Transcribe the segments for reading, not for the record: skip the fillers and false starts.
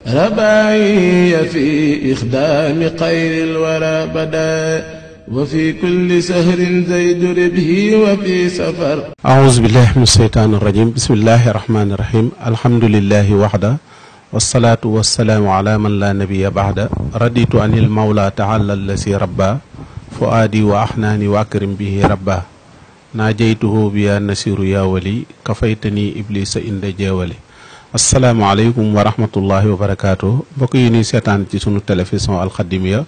رباعي في إخدام خير الورى بدا وفي كل سهر زيد ربه وفي سفر. أعوذ بالله من الشيطان الرجيم. بسم الله الرحمن الرحيم. الحمد لله وحده والصلاة والسلام على من لا نبي بعد. رديت عن المولى تعالى الذي ربى فؤادي وأحناني وأكرم به ربا. ناجيته بيا نسير يا ولي كفيتني إبليس إند جاولي. asalaamaaleykum wa rahmatullahi wa barakaatu mbokk yi ñuy seetaan ci sunu télévision alxadimiya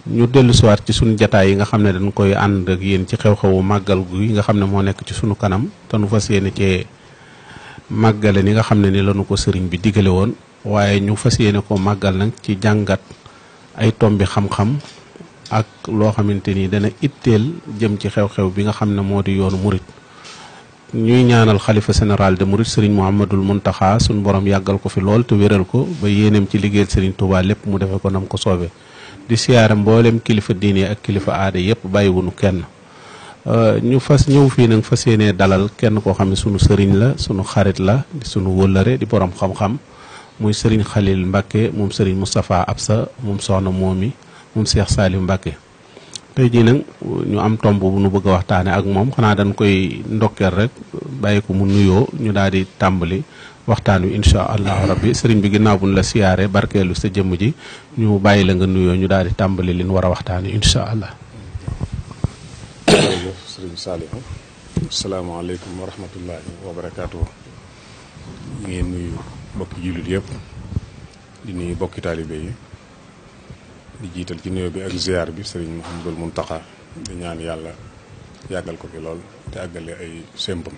ñu dellu siwaat ci sunu jataay yi nga xam ne dañ koy ànd ak yéen ci xew-xewu màggal gi nga xam ne moo nekk ci sunu kanam te nu fas yéene cee màggale ni nga xam ne ni lañu ko sëriñ bi digale woon waaye ñu fas yéene ko màggal nag ci jàngat ay tombi xam-xam ak loo xamante ni dana itteel jëm ci xew-xew bi nga xam ne moo di yoonu murit ñuy ñaanal xalifa général de Mouride Serigne Mouhamadul Mountakha suñu borom yàggal ko fi lool te wéral ko ba yéeneem ci liggéeyal Serigne Touba lépp mu defe ko nam ko soobee di siyaare mboolem kilifa diine ak kilifa aada yëpp bàyyiwunu kenn ñu fas ñëw fii nag fas yéenee dalal kenn koo xam ne sunu sëriñ la sunu xarit la di sunu wëllëre di borom xam-xam muy Serigne Khalil Mbacke moom Serigne Moustapha Absa moom soxna moomi moom Cheikh Salim Mbacke. tey jii nag ñu am tomb bu nu bëgg a waxtaane ak moom xanaa dañ koy ndokkeel rek bàyyi ko mu nuyoo ñu daal di tàmbali waxtaan wi incha allahu rabbi sëriñ bi ginnaaw bu ñu la siyaare barkeelu sa jëmm ji ñu bàyyi la nga nuyoo ñu daal di tàmbali li ñu war a waxtaane incha allah. jërëjëf sëriñ Saliou asalaamaaleykum wa rahmatullahi wa barakaatu. ñu ngi nuyu bokki jullit yëpp di nuyu bokki taalibe yi di jiital ci nuyoo bi ak ziar bi sëriñ Mouhamadul Mountakha di ñaan yàlla yàggal ko fi lool te àggale ay sémpam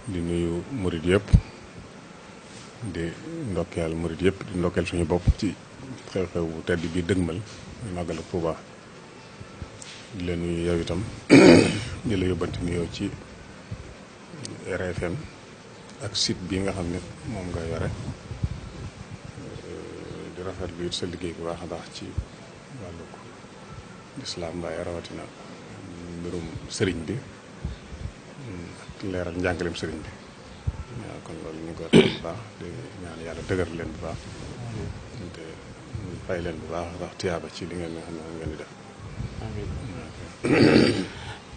di nuyu murit yëpp di ndokkeel murit yëpp di ndokkeel suñu bopp ci xew-xew bu tedd bi dëgmal muy màggal ak Tuuba di la nuyu yow itam di la yóbbanti nuyoo ci RFM ak site bi nga xam ne moom nga yore rafet lu it sa liggéey bu baax a baax ci wàllu lislaam waaye rawatina mbirum sëriñ bi ak leeral njàngaleem sëriñ bi waaw kon loolu ñu ngi ko rafet bu baax di ñaan yàlla dëgër leen bu baax te fay leen bu baax a baax tiyaaba ci li ngeen nga xam ne moom ngeen di def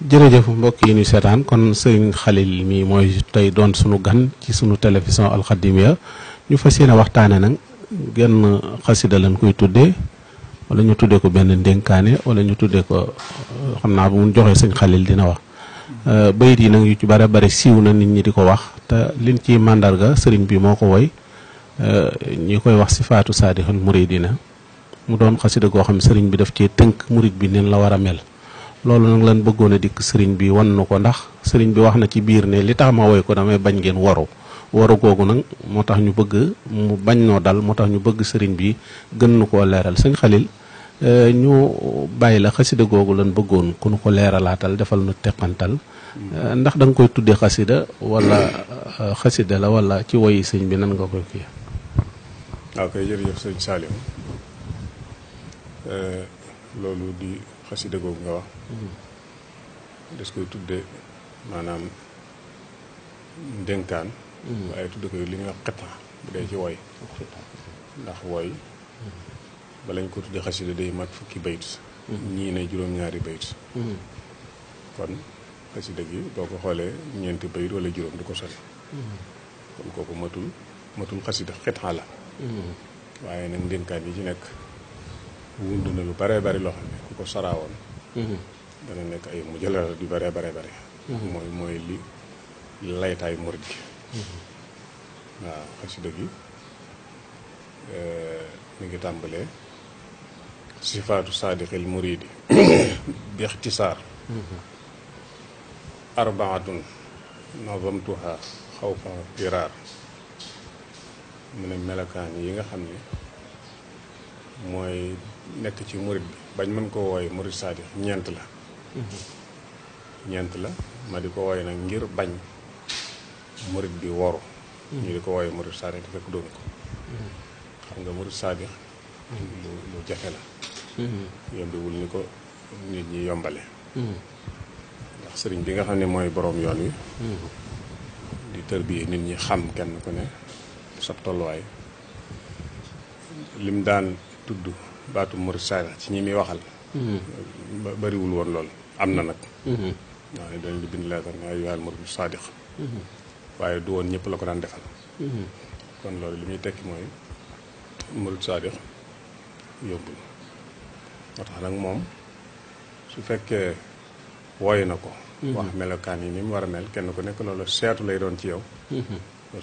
jërëjëf mbokk yi ñu seetaan kon sëriñ Khalil mi mooy tey doon sunu gan ci sunu télévision alxadimiya ñu fas yéene waxtaane nag genn xasida lañ koy tuddee wala ñu tuddee ko benn ndénkaane wala ñu tuddee ko xam naa bu mu joxee sëñ Khalil dina wax bayit yi nag yu ci bare bare siiw na nit ñi di ko wax te liñ ci màndarga sëriñ bi moo ko woy ñi koy wax sifaatu saadixul muridina mu doon xasida goo xam sëriñ bi daf cee tënk murid bi nin la war a mel loolu nag lan bëggoon a dikk sëriñ bi wan na ko ndax sëriñ bi wax na ci biir ne li tax ma woy ko damay bañ ngeen waru googu nag moo tax ñu bëgg mu bañ noo dal moo tax ñu bëgg sëriñ bi gën nu koo leeral sëñ Khalil ñu bàyyi la xasida googu lan bëggoon ku nu ko leeralaatal defal nu teqantal ndax da nga koy tuddee xasida wala xasida la wala ci woyi sëñ bi nan nga koy kii. waaw kay jërëjëf sëñ Saliou loolu di xasida googu nga wax des koy tuddee maanaam ndénkaan waaye tudd ko li ñuy wax xetta bu dee ci woy ndax woy balañ ko tudde xasida day mat fukki bayt ñii ne juróom-ñaari bayt kon xasida gi boo ko xoolee ñeenti bayt wala juróom du ko sori kon kooku matul xasida xetta la waaye nag ndénkaan yi ci nekk wund na lu bare bari loo xam ne ku ko saraawoon dana nekk ay mujjala di bare bare bare mooy li laytaay murit gi waaw xasida gi mi ngi tàmbalee sifaatu saadiqil muridi bi ixtisaar arbaatun nazamtuha xawfa firaar mu ne melokaan yi nga xam ne mooy nekk ci murit bi bañ mën ko wooye murit saadiq ñeent la ma di ko wooye nag ngir bañ murit bi woru ñu di ko wooye murit saadiq te fekk doon ko xam nga murit saadiq lu jafe la yombewul ni ko nit ñi yombale ndax sëriñ bi nga xam ne mooy boroom yoon wi di tërbiye nit ñi xam kenn ku ne sab tolluwaay lim daan tudd baatu murid saadix ci ñi muy waxal bariwul woon lool am na nag waaw ne dañ di bind leetar ne ayyuhal murid saadix waaye du woon ñëpp la ko daan defal kon loolu li muy tekki mooy murid saadix yóbbul moo tax nag moom su fekkee wooy na ko wax melokaan yi ni mu war a mel kenn ku nekk loolu seetu lay doon ci yow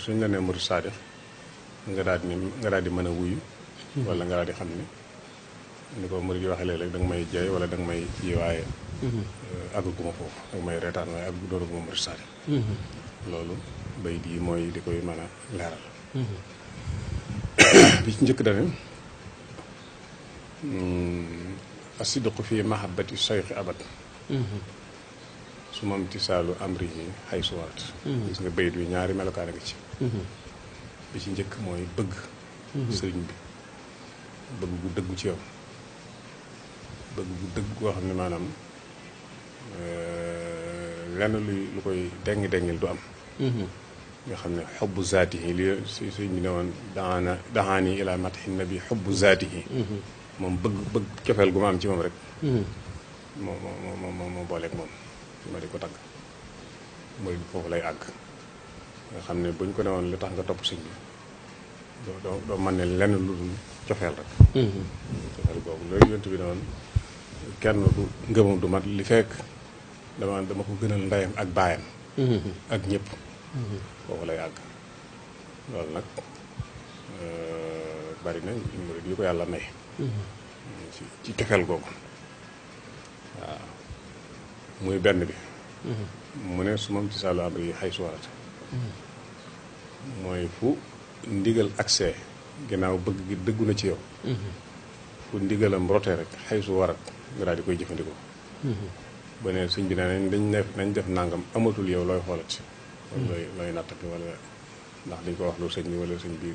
suñ la nee murid saadix nga daal di mën a wuyu wala nga daal di xam ne ni ko murid yi waxee léeg-léeg da nga may jeey wala da nga may ji waaye àgguma foofu da nga may reetaan waaye àgg doonaguma murid saadix loolu bay di mooy di koy mën a leeral bi ci njëkk dane asidqu fi mahabbati sayxi abad su moom tisaalu amrihi xay suwaat gis nga bayit wi ñaari melokaan a ngi ci bi ci njëkk mooy bëgg sëriñ bi bëgg gu dëggu ci yow bëgg gu dëgg goo xam ne maanaam lenn lu koy dengi-dengil du am nga xam ne xobbu zaatihi li sëriñ bi ne woon daxaani ila matxi nabi xobbu zaatihi moom bëgg cofeel gu ma am ci moom rek moo booleeg moom ma di ko tagg mooy foofu lay àgg nga xam ne buñ ko ne woon li tax nga topp sëñ bi doo mën ne lenn lu dul cofeel rek cofeel googu loolu yonent bi ne woon kenn du ngëmam du mat li fekk dama ko gënal ndeyam ak baayam ak ñëpp foofu lay àgg loolu nag bari na murid yu ko yàlla may ci cofeel googu waaw muy benn bi mu ne su moom ci saalu amri yi xay suwarat mooy fu ndigal accès ginnaaw bëgg gi dëggu na ci yow fu ndigalam rotee rek xay su warat nga daal di koy jëfandikoo ba ne sëñ bi ne nañ def nangam amatul yow looy xoolati wala looy nattati wala ndax dañ ko wax lu sëñ bi wala sëñ bi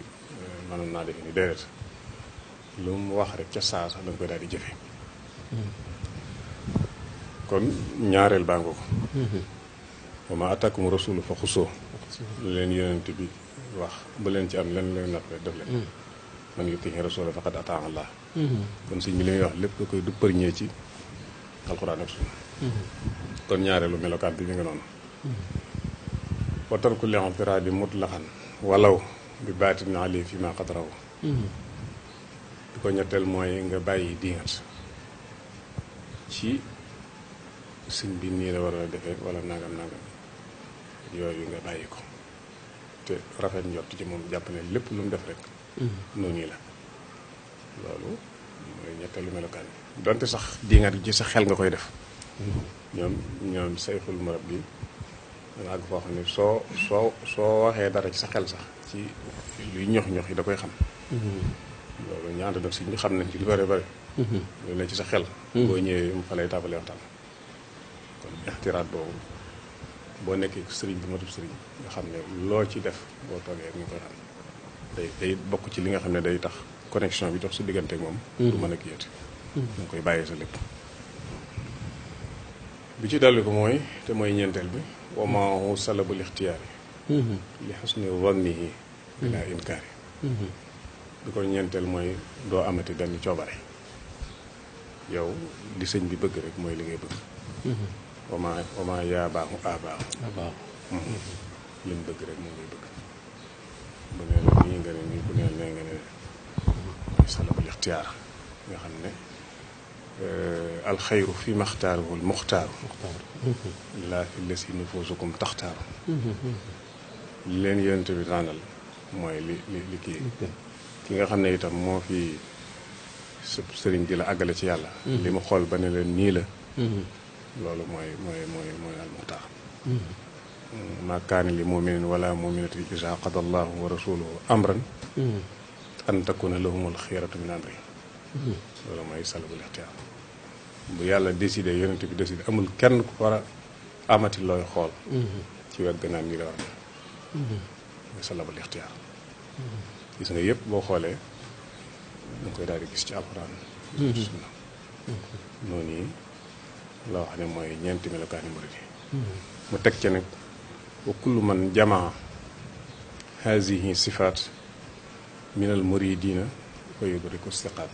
mënoon naa defe ni déedéet lu mu wax rek ca saa sax da nga koy daal di jëfe kon ñaareel baa nga ko wa ma ataakum rasulu fa xusoo lu leen yonent bi wax bu leen ci am len leen natt def leen man yutiihi rasula faqad ataa Allah kon sëñ bi li muy wax lépp da koy du përñee ci alxuraan ak sunna kon ñaareelu melokaan bi mi nga noonu wa tarku li'tiraadi mutlaqan walaw bi baatin ali fi ma qad raw di ko ñetteel mooy nga bàyyi diingat ci sëñ bi nii la war a defee wala nangam yooyu nga bàyyi ko te rafet njort ci moom jàpp ne lépp lu mu def rek noonu la loolu mooy ñetteelu melokaan bi donte sax diingat ci sa xel nga koy def ñoom sayxul murab bi danga àgg foo xam ne soo waxee dara ci sa xel sax ci luy ñox-ñox yi da koy xam loolu ñu ànd nag si ñu xam nañ ci lu bare bare loolu ne ci sa xel boo ñëwee mu fa lay tàmbalee waxtaan kon ixtiraat boobu boo nekkee sëriñ bi matub sëriñ nga xam ne loo ci def boo toogee ñu koy xam day bokk ci li nga xam ne day tax connexion bi dox su diggante ak moom du mën a kiyati da nga koy bàyyee sa lépp bi ci dalli ko mooy te mooy ñeenteel bi wa maahu salabul ixtiyaari li xusni zannihi bila inkaari bi ko ñeenteel mooy doo amati benn coobare yow li sëñ bi bëgg rek mooy li ngay bëgg wama yaa baaxu abaaxu li mu bëgg rek moom ngay bëgg bu nee la nii nga ne nii bu nee nee nga ne mooy salabul ixtiyaar nga xam ne alxayru fi maxtaaruhu almuxtaaru laa fi lesi nufusukum taxtaaru li leen yonent bi tànnal mooy li kii ki nga xam ne itam moo fi sëriñ di la àggale ci yàlla li mu xool ba ne leen nii la loolu mooy almuxtaar maa kaana li muminin wala muminatin iza qada allahu wa rasuluhu amran an takuna lahumul xiyaratu min amri loolu mooy salabul ixtiyaar bu yàlla décidé yonent bi décidé amul kenn ku war a amati looy xool ci wet gannaaw nii la war a mooy salabul ixtiyaar gis nga yëpp boo xoolee danga koy daal di gis ci alxuraan sunna noonu yi la wax ne mooy ñeenti melokaani murid yi mu teg ca nag wa kullu man jamaa hazihi sifaat min al muridina wa yudriku siqaat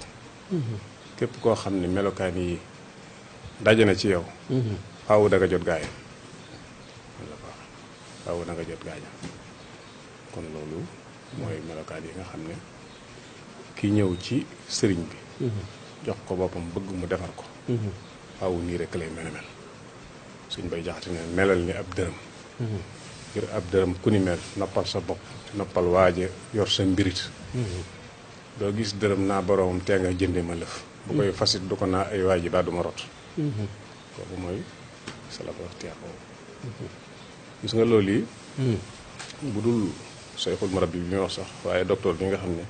képp koo xam ne melokaan yi daje na ci yow faaw da nga jot gaaya faaw da nga jot gaaya kon loolu mooy melokaan yi nga xam ne ki ñëw ci sëriñ bi jox ko boppam bëgg mu defar ko faaw nii rek lay mel suñ bay jaxate ne melal ni ab dërëm ngir ab dërëm ku ni mel noppal sa bopp noppal waaje yor sa mbirit doo gis dërëm naa boroomam tee nga jënde ma lëf bu koy fasit du ko naa ay waaji baa duma rot kooku mooy salaf waxtiyaar boobu gis nga loolu yi bu dul sayxul murabbi bi muy wax sax waaye docteur bi nga xam ne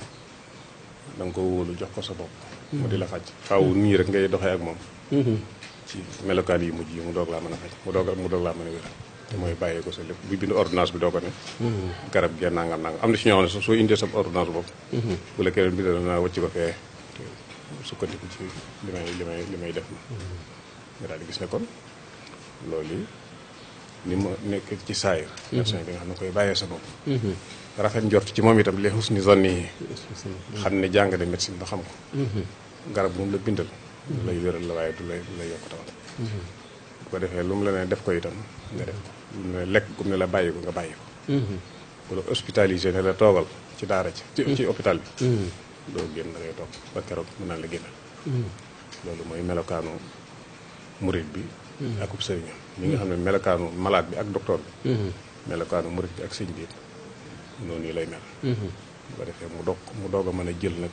da nga ko wóolu jox ko sa bopp mu di la faj faaw nii rek ngay doxee ak moom ci melokaan yi mujj yi mu doog laa mën a faj mu doog laa mën a wér te mooy bàyyee ko sa lépp bu bind ordonnance bi doo ko ne garab gi nangam nangam am na si ñoo xam ne sax soo indee sa ordonnance bopp bu la keneen bindal naa wàcc ko fee sukkandiku ci li may def nga daal di gis ne kon loolu ni ma nekk ci saayir médecin bi nga xam ne koy bàyyee sa bopp rafet njort ci moom itam li husni zanni yi xam ne jàng de médecine ba xam ko garab bu mu la bindal du lay wéral la waaye du lay yokk tawat bu ko defee lu mu la ne def ko itam nga def ko lu mu ne lekk gum ne la bàyyi ko nga bàyyi ko bu la hospitalisé ne la toogal ci daara ci hôpital bi doo génn da ngay toog ba keroog mën naan la génnal loolu mooy melokaanu murit bi akub sëriñam ñi nga xam ne melokaanu malade bi ak docteur bi melokaanu murit bi ak sëñ bi noonu lay mel bu ko defee mu doog a mën a jël nag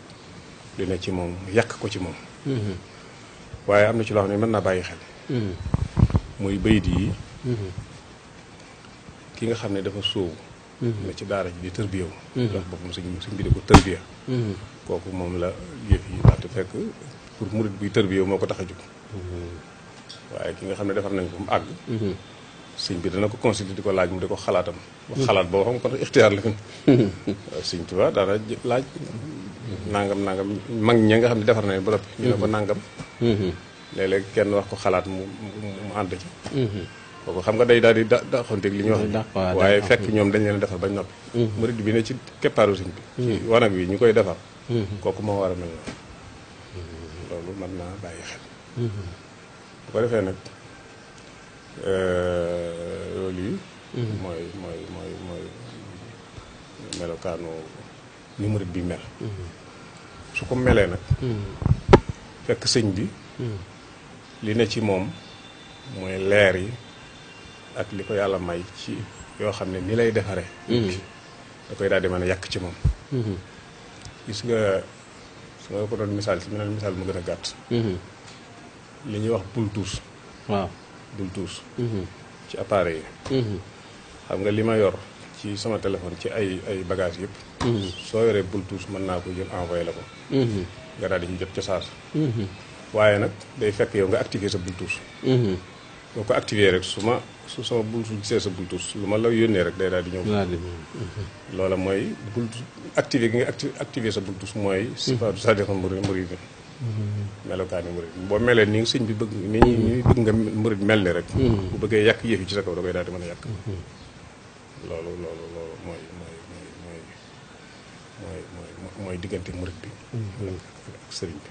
li ne ci moom yàq ko ci moom waaye am na ci loo xam ne mën naa bàyyi xel muy bayit yi ki nga xam ne dafa sóobu na ci daara ji di tërbiyewu ndax boppam suñ bi di ko tërbiya kooku moom la yëf yi daate fekk pour murit buy tërbiyewu moo ko tax a jóg waaye ki nga xam ne defar nañ ko mu àgg sëñ bi dana ko consulter di ko laaj mu di ko xalaatam wax xalaat boo xam kon ixtiyaar la sëñ Tuubaa daana laaj nangam mag ña nga xam ne defar nañ ba noppi ñu ne ko nangam léeg-léeg kenn wax ko xalaat mu ànd ci kooku xam nga day daal di daxonteeg li ñuy wax waaye fekk ñoom dañ leen defar bañ noppi murid bi ne ci keppaaru sëñ bi ci wanag wi ñu koy defar kooku moo war a mel na loolu mën naa bàyyi xel bu ko defee nag loolu yi mooy melokaanu ni murid bi mel su ko melee nag fekk sëñ bi li ne ci moom mooy leer yi ak li ko yàlla may ci yoo xam ne ni lay defaree da koy daal di mën a yàq ci moom gis nga su nga ko doon misaal ci meneen misaal mu gën a gàtt li ñuy wax Bluetooth waaw Bluetooth ci appareil yi xam nga li ma yor ci sama téléphone ci ay bagages yëpp soo yoree Bluetooth mën naa ko jël envoyé la ko nga daal di ci jot ca saas waaye nag day fekk yow nga activé sa Bluetooth boo ko activé rek su sama Bluetooth gisee sa Bluetooth lu ma la yónnee rek day daal di ñëw loola mooy Bluetooth activé gi nga activé sa Bluetooth mooy sifaatu sadiqan murid melokaani murid boo melee ni sëñ bi bëgg ni ñuy bëgg nga murid mel ni rek bu bëggee yàq yëf yi ci sa kaw da koy daal di mën a yàq loolu mooy diggante murid bi ak sëriñ bi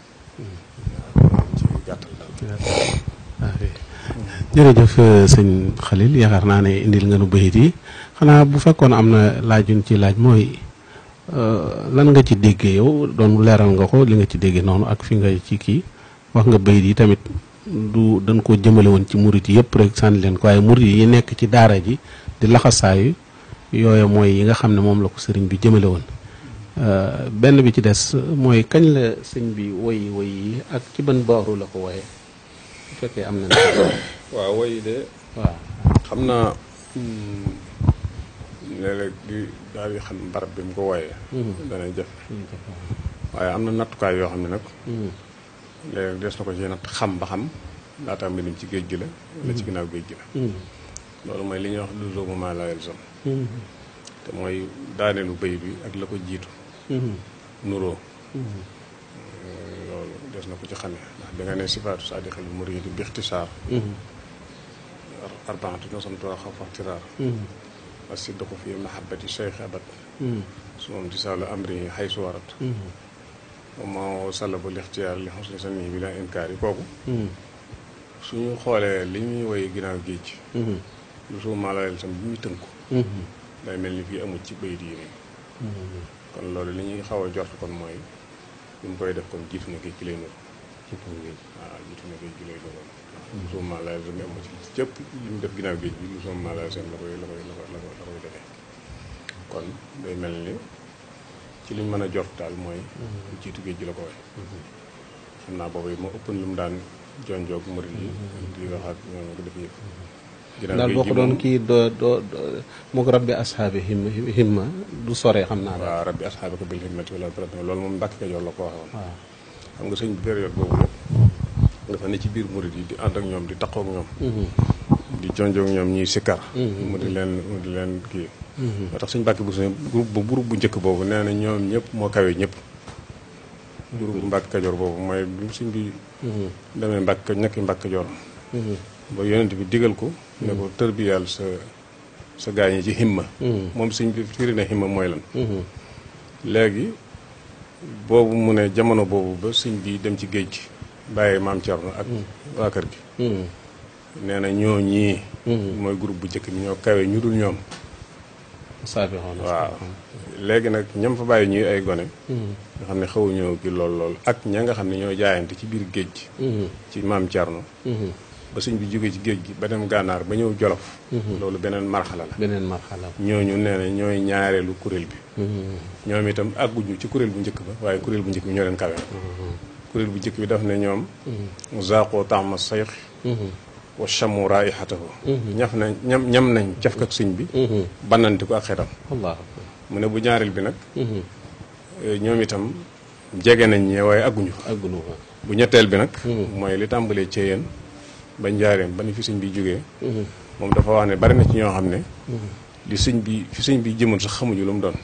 ci gàttal daal jërëjëf sëñ Khalil yaakaar naa ne indil nga nu bayit yi xanaa bu fekkoon am na laajuñ ci laaj mooy lan nga ci déggee yow doon leeral nga ko li nga ci déggee noonu ak fi nga ci kii wax nga bayit yi tamit du dañ koo jëmale woon ci murit yi yëpp rek sànni leen ko waaye murit yi nekk ci daara ji di laxasaayu yooyu mooy yi nga xam ne moom la ko sëriñ bi jëmale woon benn bi ci des mooy kañ la sëñ bi woy yi ak ci ban baaru la ko woyee bu fekkee am na waaw woy de waaw xam naa léeg-léeg di daal di xam barab bi mu ko wooyee danay jafe waaye am na nattukaay yoo xam ne nag léeg des na ko ci natt xam ba xam laataa mbindum ci géej gi la wala ci ginnaaw géej gi la loolu mooy li ñuy wax luzoomu maa laa yalzam te mooy daaneelu bëy bi ak la ko jiitu nuroo loolu des na ko ci xamee ndax da nga ne sifaatu saadiqil muriid bi ixtisaar arbaatu nosamtuwaa xaw faxtiraar asidqu fi mahabbati cheikh abad su moom tisaalu amri xaysu warat moo salabu lixtiyaar li xosni sani bi la inkaar yi kooku suñu xoolee li ñuy woy ginnaaw géej lu soo maalayel sam bi muy tënku day mel ni fii amul ci bayit yi nii kon loolu li ñuy xaw a jort kon mooy li mu koy def kon jiitu na géej gi lay nuru waaw jiitu na géej gi lay nuru lu soo maalayel sam bi amul ci cëpp li mu def ginnaaw géej bi lu soo maalayel sam la koy defee kon day mel ni ci liñ mën a jort daal mooy lu jiitu géej gi la ko way xam naa boobu moo ëppoon lu mu daan jonjoog murid yi di wax ak ñoom ko def yëpp daal boo ko doon kii doo moog rabbi ashaabi himma du sore xam naa waaw rabbi ashaabi ko bil himmati wala loolu moom Mbàkke Kajoor la ko waxoon waaw xam nga sëñ bi période boobu lépp nga fa ne ci biir murid yi di ànd ak ñoom di taqoog ñoom di jonjoog ñoom ñuy sikkar mu di leen kii moo tax suñu Mbàkke bu suñu groupe bu njëkk boobu nee na ñoom ñëpp moo kawe ñëpp groupe bu Mbàkke Kajoor boobu mooy bi suñ bi demee nekki Mbàkke Kajoor ba yonent bi digal ko ne ko tërbiyal sa gaañ yi ci himma moom suñ bi firi ne himma mooy lan léegi boobu mu ne jamono boobu ba suñ bi dem ci géej gi bàyyi maam Cerno ak waa kër gi nee na ñoo ñii mooy groupe bu njëkk bi ñoo kawe ñu dul ñoom waaw léegi nag ñam fa bàyyi ñuy ay gone nga xam ne xawuñoo gi lool ak ña nga xam ne ñoo jaayante ci biir géej gi ci maam Cerno ba suñ bi jógee ci géej gi ba dem gànnaar ba ñëw Jolof loolu beneen marxala la ñooñu nee na ñooy ñaareelu kuréel bi ñoom itam àgguñu ci kuréel bu njëkk ba waaye kuréel bu njëkk bi ñoo leen kawe kuréel bu njëkk bi daf ne ñoom zaaqoo taxma sayx wa chamu raihatahu ñam nañ cafka ak sëñ bi bannanti ko ak xetam mu ne bu ñaareel bi nag ñoom itam jege nañ ñee waaye àgguñu fa bu ñetteel bi nag mooy li tàmbalee Ceyeen ba njaareem ba ni fi sëñ bi jógee moom dafa wax ne bari na ci ñoo xam ne li sëñ bi fi sëñ bi jëmoon sax xamuñu lu mu doon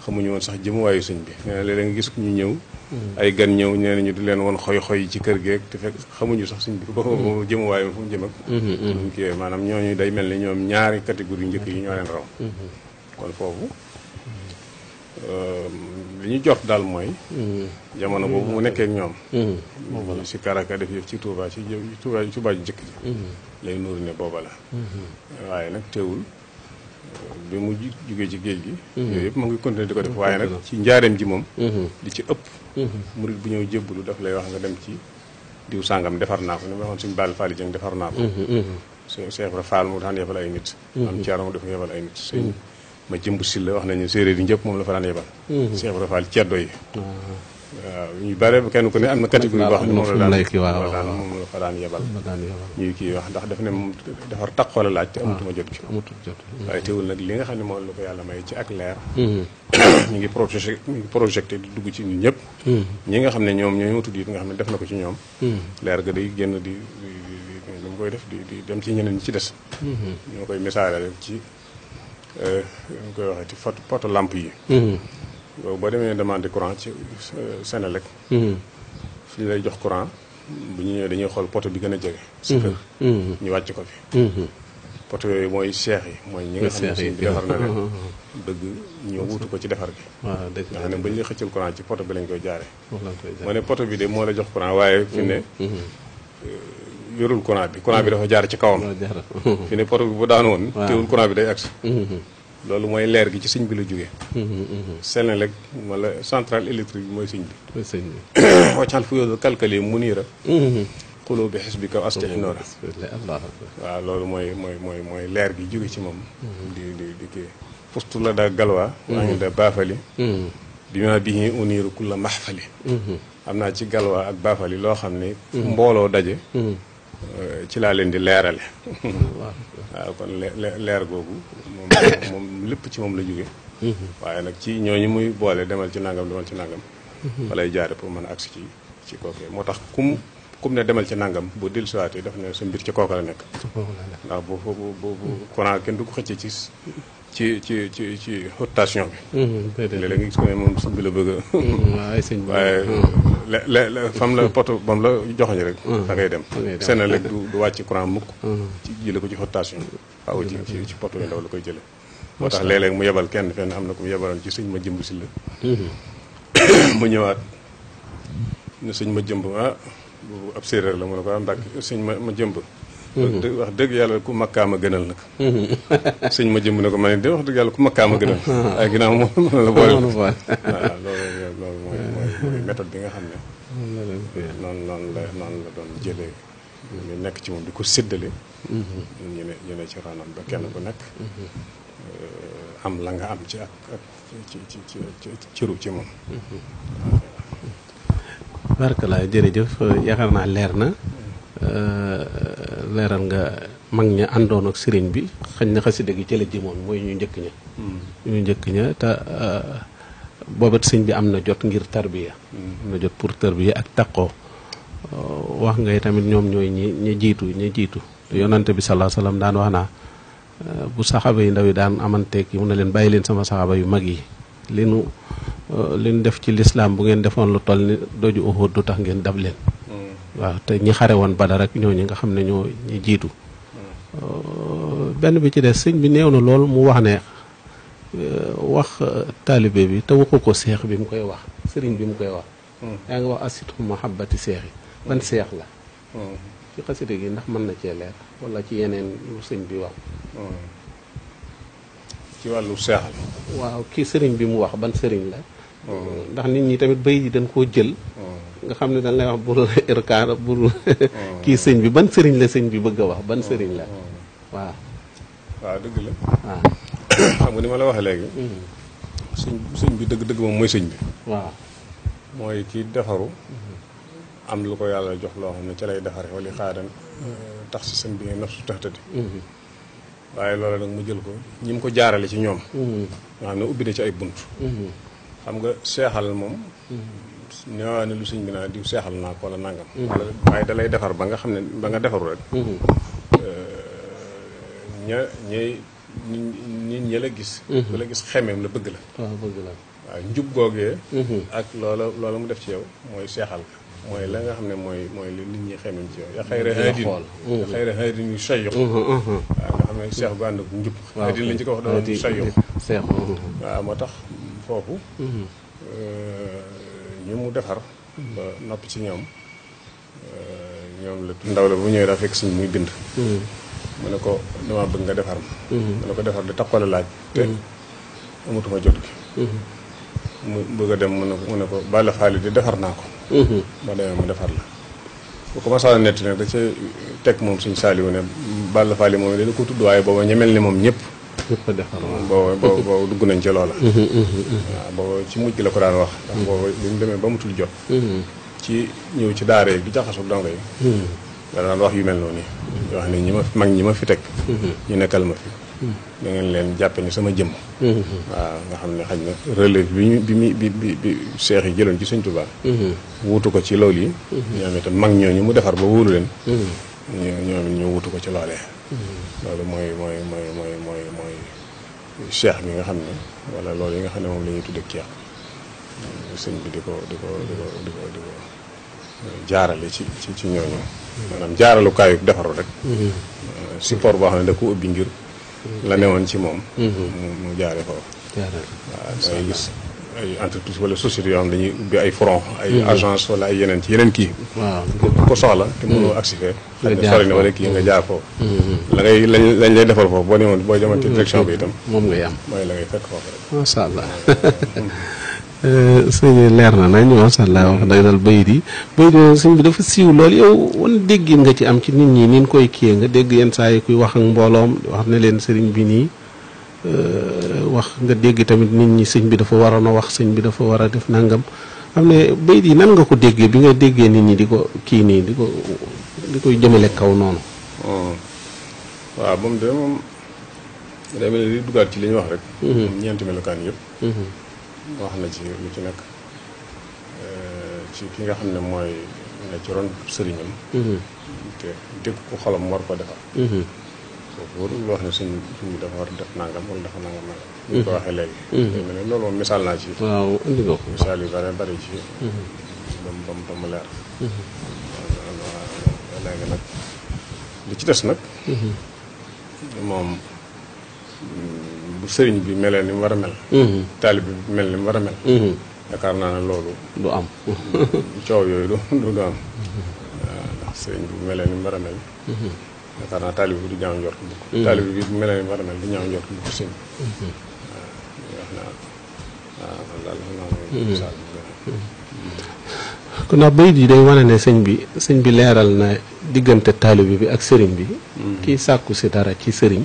xamuñu woon sax jëmuwaayu sëñ bi nee na léeg-léeg nga gis ñu ñëw ay gan ñëw nee nañu di leen woon xoy ci kër geeg te fekk xamuñu sax sëñ bi ba jëmuwaayu fu mu jëm ak mu kii maanaam ñooñu day mel ni ñoom ñaari catégorie njëkk yi ñoo leen raw kon foofu li ñu jot daal mooy jamono boobu mu nekkee ak ñoom si karaka def yëf ci Touba ju njëkk ji lay nuuru ne booba la waaye nag teewul bi mu jugee ci géej gi yooyu yëpp mu ngi continuer di ko def waaye nag ci njaareem ji moom li ci ëpp murid bu ñëw jébbalu daf lay wax nga dem ci diw sàngam defar naa ko ni ma waxoon suñu Baal Faali Jeng defar naa ko Cheikh Ibra Fall mu daan yebal ay nit am Thiara mu dafa yebal ay nit sëñ ma jëmb si la wax nañu séeréer yi ñëpp moom la fa daan yebal Cheikh Ibra Fall ceddo yi waaw ñu bare kenn ku ne am na catégorie boo xam ne moom la fa daan yebal ñuy kii wax ndax daf ne moom defar taqoo la laaj te amatuma jot gi waaye teewul nag li nga xam ne moom la ko yàlla may ci ak leer ñu ngi projeté di dugg ci ñun ñëpp ñi nga xam ne ñoom ñoo tudd it nga xam ne def na ko ci ñoom leer ga day génn di lu mu koy def di dem ci ñeneen ñi ci des ñoo koy misaale ci ñu koy waxee ci poto lampe yi boo demee demande courant ci Senelec fi lay jox courant bu ñu ñëwee dañuy xool poto bi gën a jege si kër ñu wàcc ko fi poto yooyu mooy seex yi mooy ñi nga xam ne si defar na leen bëgg ñëw wutu ko ci defar gi nga xam ne bañ lay xëccal courant ci poto bi lañ koy jaare moo ne poto bi de moo la jox courant waaye fi ne yorul courant bi dafa jaar ci kawam fi ne poto bi bu daan woon teewul courant bi day agsi loolu mooy leer gi ci sëñ bi la jógee Senelec wala centrale électrique bi mooy sëñ bi waccal fu yoolu kalkali mu niira xuloo bi xis bi kaw astix noora waaw loolu mooy leer gi jóge ci moom di kii fustu la da galwaa maa ngi da baafali bi ma bii uniiru kulla maxfali am naa ci galwaa ak baafali loo xam ne mbooloo daje ci laa leen di leerale waaw kon leer googu moom lépp ci moom la jóge waaye nag ci ñooñu muy boole demal ci nangam walay jaare pour mën a agsi ci kooku moo tax kum ne demal ci nangam boo dellusiwaatee daf ne sa mbir ci kooku la nekk ndax boobu courant kenn du ko xëcce ci rotation bi léeg-léeg nga gis ko ne moom sëñ bi la bëgg waaye fam la poto bam la joxoñ rek da ngay dem Senelec du wàcc courant mukk ci jële ko ci rotation waaw ci poto yu ndaw la koy jële moo tax léeg-léeg mu yebal kenn fenn am na ko mu yebaloon ci sëñ ma jëmb si la mu ñëwaat ne sëñ ma jëmb boobu ab séeréer la mu ne ko Mbàkke sëñ ma jëmb wax dëgg yàlla ku makkaama gënal nag sëñ ma jëmb ne ko ma ne de wax dëgg yàlla ku makkaama gënal ay ginnaaw moom la boole waaw loolu mooy méthode bi nga xam ne noonu la doon jëlee ñu nekk ci moom di ko séddale ñu ne ci ronam ba kenn ku nekk am la nga am ci ak ci cëru ci moom barkala jërëjëf yaakaar naa leer na leeral nga mag ña àndoon ak sëriñ bi xañ na xasida gi ci la jëmoon mooy ñu njëkk ña te boobat sëñ bi am na jot ngir tarbiya am na jot pour tarbiya ak taqoo wax ngay tamit ñoom ñooy ñi jiitu te yonante bi sallallahu alayhi wasallam daan wax naa bu saxaaba yi ndaw yi daan amanteeg yi mun na leen bàyyi leen sama saxaaba yu mag yi li nu def ci lislaam bu ngeen defoon lu toll ni doju Uhud du tax ngeen dab leen waaw te ñi xare woon Badar rek ñooñu nga xam ne ñoo ñi jiitu benn bi ci des sëñ bi néew na lool mu wax ne wax taalibe bi te waxu ko seex bi mu koy wax sëriñ bi mu koy wax yaa ngi wax asitu mahabbati seex yi ban seex la ci xasida gi ndax mën na cee leer wala ci yeneen lu sëñ bi wax ci wàllu seexal waaw kii sëriñ bi mu wax ban sëriñ la ndax nit ñi tamit bay yi dañ koo jël nga xam ne dañ lay wax bul irkaar bul kii sëñ bi ban sëriñ la sëñ bi bëgg a wax ban sëriñ la waaw dëgg la waaw xam nga ni ma la waxee léegi sëñ bi dëgg moom mooy sëñ bi waaw mooy kii defaru am lu ko yàlla jox loo xam ne ca lay defare wala xaadan tax si sëñ bi nga naf su taxtati waaye loolu nag mu jël ko ñi mu ko jaarale ci ñoom nga xam ne ubbi na ci ay bunt xam nga seexal moom ñëwaa ne lu sëñ bi naa diw seexal naa ko wala nangam waaye da lay defar ba nga xam ne ba nga defaru rek nit ñi la gis bu la gis xemeem la bëgg la waaw njub googee ak loola mu def ci yow mooy seexal ka mooy la nga xam ne mooy li nit ñi xemeem ci yow ya xayra haadin yu sayyox waaw nga xam ne seex gu ànd ak njub haadin lañ ci ko wax doon sayyox waaw moo tax foofu ñu mu defar ba noppi ci ñoom la ndaw la bu ñëwee daa fekk suñ muy bind mu ne ko dama bëgg nga defar ma mu ne ko defar di tax ko la laaj te amatuma jot gi mu bëgg a dem mu ne ko Balla Faali di defar naa ko ma demee mu defar la bu ko masaala netti nag da ca teg moom suñ Saaliwu ne Balla Faali moom dana ko tudd waaye booba ñemel ni moom ñëpp booba dugg nañ ci loola waaw booba ci mujj la ko daan wax ndax booba bi mu demee ba mu tul jot ci ñëw ci daara yi di jaxasoo dongo yi da daan wax yu mel noonu yoo xam ne ñi ma fi teg ñu nekkal ma fi da ngeen leen jàppe ni sama jëmm waaw nga xam ne xañ na relève bi seex yi jëloon ci Sëñ Tuubaa wuutu ko ci loolu yi ñoom itam mag ñooñu mu defar ba wóolu leen ñoom ñu wuutu ko ci loolee loolu mooy seex bi nga xam ne wala loolu yi nga xam ne moom la ñuy tudde ceex sëñ bi di ko jaarale ci ñooñu maanaam jaaralukaayu defaru rek support boo xam ne da ko ubbi ngir la newoon ci moom mu jaare ko waaw dangay gis ay entreprise wala société yoo xam dañuy ubbi ay front ay agence wala ay yeneen ci yeneen kii waaw ko soxla te mënoo agsi fee xëy na sori na wala kii nga jaar foofu lañ lay defal foofu boo newoon boo demoon ci direction bi itam moom ngay am mooy la ngay fekk foofu rek masha Allah sëñ leer na nañ masha Allah wax dëgg dal bayit yi sëñ bi dafa siiw loolu yow wan déggin nga ci am ci nit ñi nin koy kiyee nga dégg yenn saa yi kuy wax ak mbooloom wax ne leen sëriñ bi nii wax nga dégg tamit nit ñi sëñ bi dafa waroon a wax sëñ bi dafa war a def nangam xam ne bayit yi nan nga ko déggee bi nga déggee nit ñi di ko kii nii di koy jëmale kaw noonu waaw moom de moom day mel ni di duggaat ci li ñu wax rek moom ñeenti melokaan yëpp wax na ci lu ci nekk ci ki nga xam ne mooy ne ci ron sëriñam te dégg ko xolam war ko defar foofu warul wax ne suñ bi dafa war def nangam wala dafa nangam ñu ko waxee léegi mel ne loolu moom misaal naa ci waaw indi nga ko misaal yu bari ci ba mu leer léegi nag li ci des nag moom bu sëriñ bi melee ni mu war a mel taalib bi mel ni mu war a mel yaakaar naa ne loolu du am coow yooyu du am ndax sëriñ bi bu melee ni mu war a mel yaakaar naa taalib bi du ñaaw njort bu ko taalib bi bu melee ni mu war a mel du ñaaw njort bu ko sëñ wax naa waaw daal xam naa mooy misaal bi kon ndax bayit yi day wane ne sëñ bi leeral na diggante taalibe bi ak sëriñ bi kii sàkku si dara ci sëriñ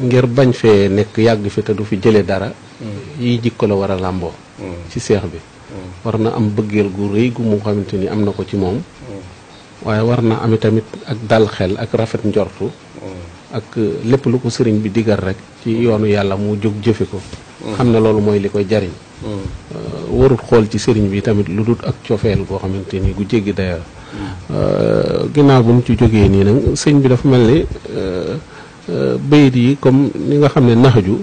ngir bañ fee nekk yàgg fi te du fi jële dara yi jikko la war a làmboo ci seex bi war na am bëggeel gu rëy gu mu xamante ni am na ko ci moom waaye war na am tamit ak dal xel ak rafet njortu ak lépp lu ko sëriñ bi digal rek ci yoonu yàlla mu jóg jëfe ko xam ne loolu mooy li koy jariñ warut xool ci sëriñ bi tamit lu dul ak cofeel goo xamante ni gu jéggi dayoo ginnaaw bu mu ci jógee nii nag sëñ bi dafa mel ni bayit yi comme ni nga xam ne naxju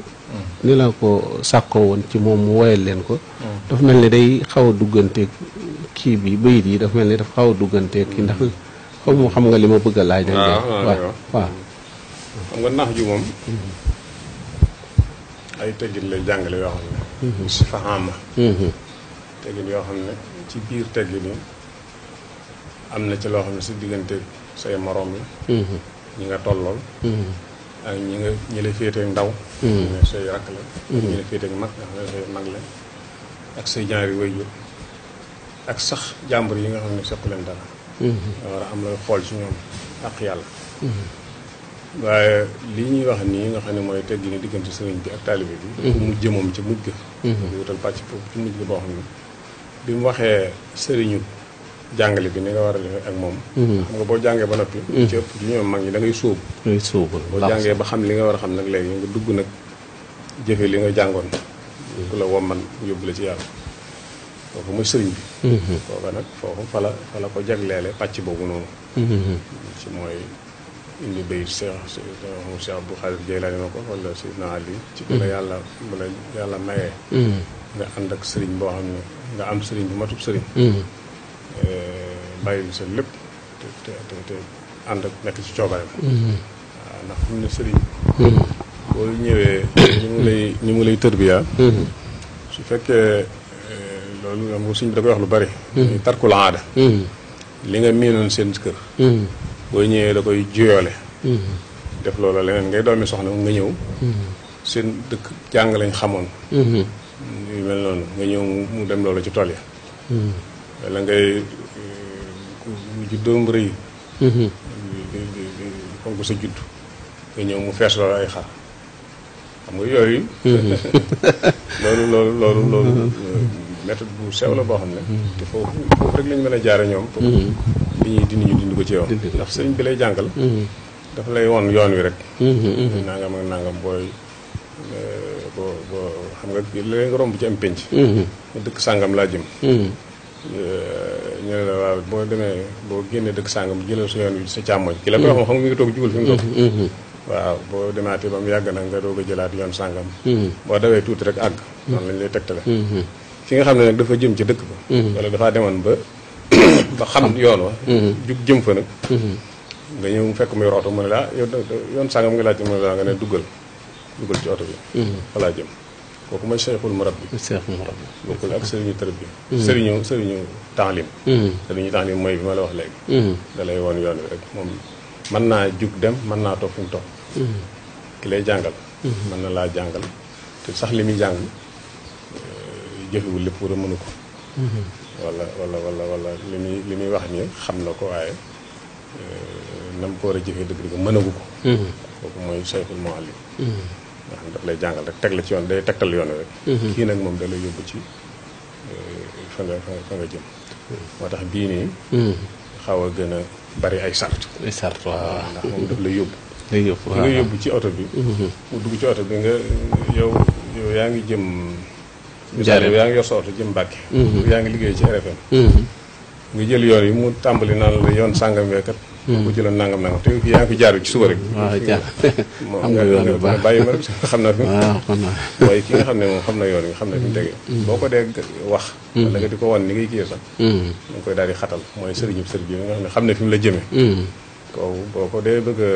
ni la ko sàkkoo woon ci moom mu woyal leen ko dafa mel ni day xaw a dugganteeg kii bi bayit yi dafa mel ni dafa xaw a dugganteeg kii ndax xam nga li ma bëgg a laaj waaw xam nga naxju moom ay teggin lay jàngale yoo xam ne si faxaama teggin yoo xam ne ci biir teggin yi am na ci loo xam ne si diggante say moroom la ñi nga tollool ak ñi la féetee ndaw ñi ne say rakk la ñi la féetee mag nga xam ne say mag la ak say ñaari waajur ak sax jàmbur yi nga xam ne sequ leen dara nga war a am lay xool ci ñoom ak yàlla waaye lii ñuy wax nii nga xam ne mooy teggi ni diggante sëriñ bi ak taalibe bi ku mujj moom ci mujj ga di wutal pàcc foofu ci mujj ga boo xam ne bi mu waxee sëriñu jàngale bi ni nga war a defee ak moom xam nga boo jàngee ba noppi ci ëpp ci ñoom mag ñi da ngay sóobu boo jàngee ba xam li nga war a xam nag léegi nga dugg nag jëfe li nga jàngoon ku la womman yóbbu la ci yàlla foofu mooy sëriñ bi foofa nag foofu fa la ko jagleele pàcc boobu noonu ci mooy indi bayit Cheikh Abdou Khadir Jeylaani na ko wala Seydina Ali ci bu la yàlla mayee nga ànd ak sëriñ boo xam ne nga am sëriñ bu matub sëriñ bàyyi sa lépp te ànd ak nekk ci coobareem waaw ndax fu mu ne sëriñ boo ñëwee ñi mu lay tërbiya su fekkee loolu am nga suñ bi da koy wax lu bari tarkul aada li nga miinoon seen kër boo ñëwee da koy juyoole def loola leneen ngay doomi soxna nga ñëw seen dëkk jàng lañ xamoon yu mel noonu nga ñëw mu dem loola ci tool ya wala ngay juddoom rëy fonk sa judd nga ñëw mu fees loola ay xar xam nga yooyu loolu méthode bu sew la boo xam ne te foofu rek lañ mën a jaare ñoom li ñuy dindi ñu dindi ko ci yow ndax sëriñ bi lay jàngal dafa lay won yoon wi rek nangam ak nangam boo xam nga léegi nga romb ci am pénc nga dëkk sàngam laa jëm ñu ne la waaw boo demee boo génnee dëkk sàngam jëlal sa yoon wi sa càmmoñ ki la koy wax xam nga mi ngi toog jubal fi mu toog waaw boo demaatee ba mu yàgg nag nga doog a jëlaat yoon sàngam boo dawee tuuti rek àgg noonu lañ lay tegtale ki nga xam ne nag dafa jëm ci dëkk ba wala dafaa demoon ba xam yoon wa jug jëm fa nag nga ñëw mu fekk muy roto mu ne la yoon sàngam nga laaj mu ne la nga ne duggal ci oto bi fa laa jëm kooku mooy cheikhul murabbi bokkul ak sëriñu tërbi sëriñu taalim sëriñu taalim mooy bi ma la wax léegi da lay woon yoon wi rek moom mën naa jug dem mën naa toog fi mu toog ki lay jàngal mën na laa jàngal te sax li muy jàng jëfewul lépp war a mënu ko wala li muy wax nii xam na ko waaye nam ko war a jëfee dëgg mënagu ko kooku mooy cheikhul muallim nga xam daf lay jàngal rek teg la ci yoon day tegtal yoon rek kii nag moom da lay yóbbu ci fa nga jëm moo tax bii nii xaw a gën a bari ay sart waaw ndax moom daf lay yóbbu nga yóbbu ci oto bi mu dugg ci oto bi nga yow yaa ngi jëm misaal yaa ngi yor sa oto jëm Mbàkke yaa ngi liggéey ci RFM nga jël yoon yi mu tàmbali naan la yoon sàngam weekat bu jëloon nangam te yaa ngi fi jaar ci suba rek xam nga yoon bu baax bàyyi ma rek xam naa fi waaye ki nga xam ne moom xam na yoon yi xam na fi mu tegee boo ko dee wax wala nga di ko wan ni ngay kiyee sax da nga koy daal di xatal mooy sëriñu sëriñ bi nga xam ne fi mu la jëmee kooku boo ko dee bëgg a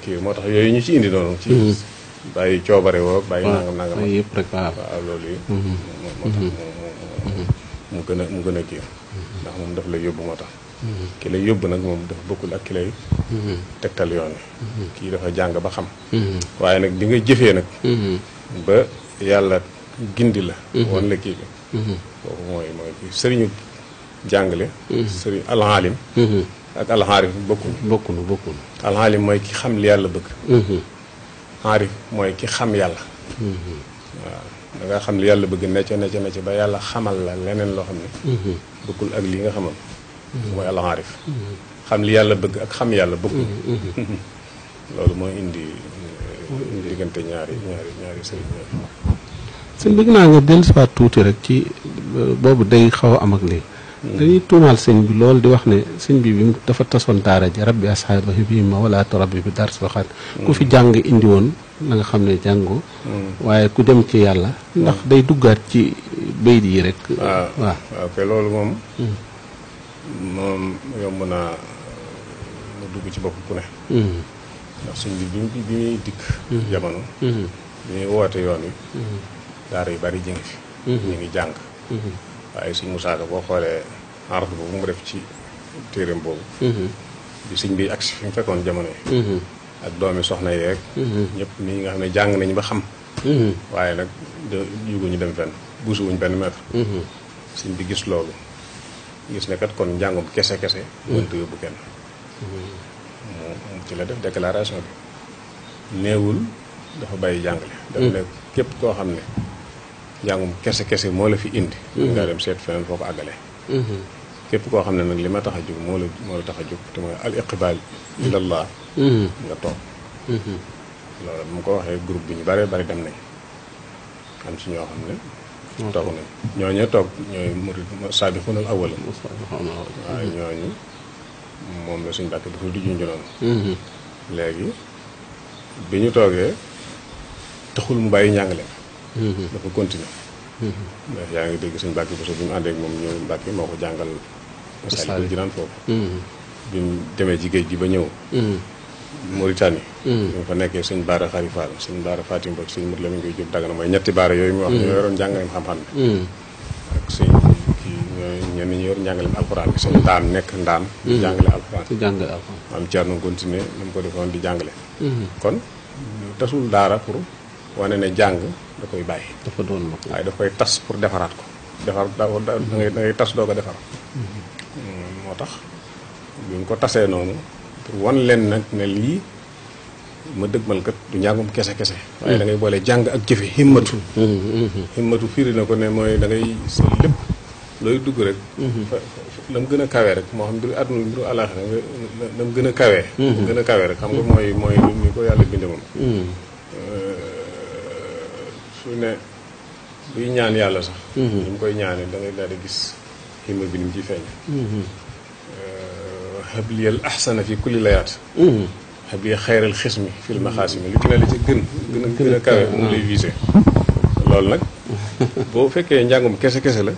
kii moo tax yooyu ñu ci indi noonu ci bàyyi coobare woo bàyyi nangam yëpp rek waaw loolu yi moo tax mu gën a kii ndax moom daf lay yóbbu moo tax ki lay yóbbu nag moom dafa bokkul ak ki lay tegtal yoon wi kii dafa jàng ba xam waaye nag bi nga jëfee nag ba yàlla gindi la wan la kii bi boobu mooy kii sëriñu jàngale sëriñ alxaalim ak alxaarif bokkuñu alxaalim mooy ki xam li yàlla bëgg xaarif mooy ki xam yàlla waaw da nga xam li yàlla bëgg necc ba yàlla xamal la leneen loo xam ne bokkul ak li nga xamal mooy alxaarif xam li yàlla bëgg ak xam yàlla bokkul loolu mooy indi diggante ñaari sëriñ sëñ bëgg naa nga dellusiwaat tuuti rek ci boobu day xaw a am ak lii dañuy tuumaal sëñ bi loolu di wax ne sëñ bi bi dafa tasoon daara ji rabbi asxaabahi bi ma wala rabbi bi dar soxaat ku fi jàng indi woon na nga xam ne jàngoo waaye ku dem ci yàlla ndax day duggaat ci bayit yi rek waaw kay loolu moom yomb naa mu dugg ci bopp ku ne ndax sëñ bi bi muy dikk jamono bi muy woote yoon wi daara yu bari jëngi fi ñu ngi jàng waaye sëñ Musaa Ka boo xoolee araf boobu mu def ci téeréem boobu bi sëñ bi agsi fi mu fekkoon jamono yi ak doomi soxna yeeg ñëpp ni nga xam ne jàng nañ ba xam waaye nag yuguñu dem fenn buusuwuñ benn mètre sëñ bi gis loolu gis ne kat kon njàngum kese mënta yóbbu kenn mu ci la def déclaration bi néewul dafa bàyyi jàngale dafa ne képp koo xam ne njàngum kese moo la fi indi nga dem seet feneen foo ko àggale képp koo xam ne nag li ma tax a jóg moo la tax a jóg te mooy al iqbal ilallah nga toog loolu mu ko waxee groupe bi ñu bare bari dem nañ am ci ñoo xam ne toog nañ ñooñu toog ñooy murid saabixuunal awwal waaye ñooñu moom la suñ bàkke dafa di junj noonu léegi bi ñu toogee taxul mu bàyyi njàngale dafa continuer ndax yaa ngi dégg suñ bàkki boso bi mu àndeek moom ñëw Mbàkke moo ko jàngal Masaalikul Jinaan foofu bi mu demee ci géej gi ba ñëw Mauritanie bi mu fa nekkee sëñ Baara Xari Fall sëñ Baara Fatim Mbodj sëñ Mët Lamin Ngay Jóob Dagana mooy ñetti baara yooyu mu wax ñoo yoroon njàngaleem xam-xam bi ak sëñ kii ñenn ñi yor njàngaleem alxuraan bi sëñ Ndaam nekk Ndaam jàngale alxuraan am Cerno continuer na mu ko defoon di jàngale kon tasul daara pour wane ne jàng da koy bàyyi dafa doon waaye daf koy tas pour defaraat ko da ngay tas doo ko defar moo tax bi mu ko tasee noonu pour wan leen nag ne lii ma dëgmal kat du njàngum kese waaye da ngay boole jàng ak jëfe himmatu firi na ko ne mooy da ngay sa lépp looy dugg rek la mu gën a kawee rek moo xam mbiru àdduna mbiru àllaaxira la mu gën a kawee gën a kawee rek xam nga mooy ni ko yàlla binde moom su ne buy ñaan yàlla sax ni mu koy ñaane da ngay daal di gis himma bi ni mu ciy feeñ habliyal ahsana fi kulli layaat habliya xayral xismi fil maxaasimi lu ci ne la ci gën a kawe moom lay visé loolu nag boo fekkee njàngum kese la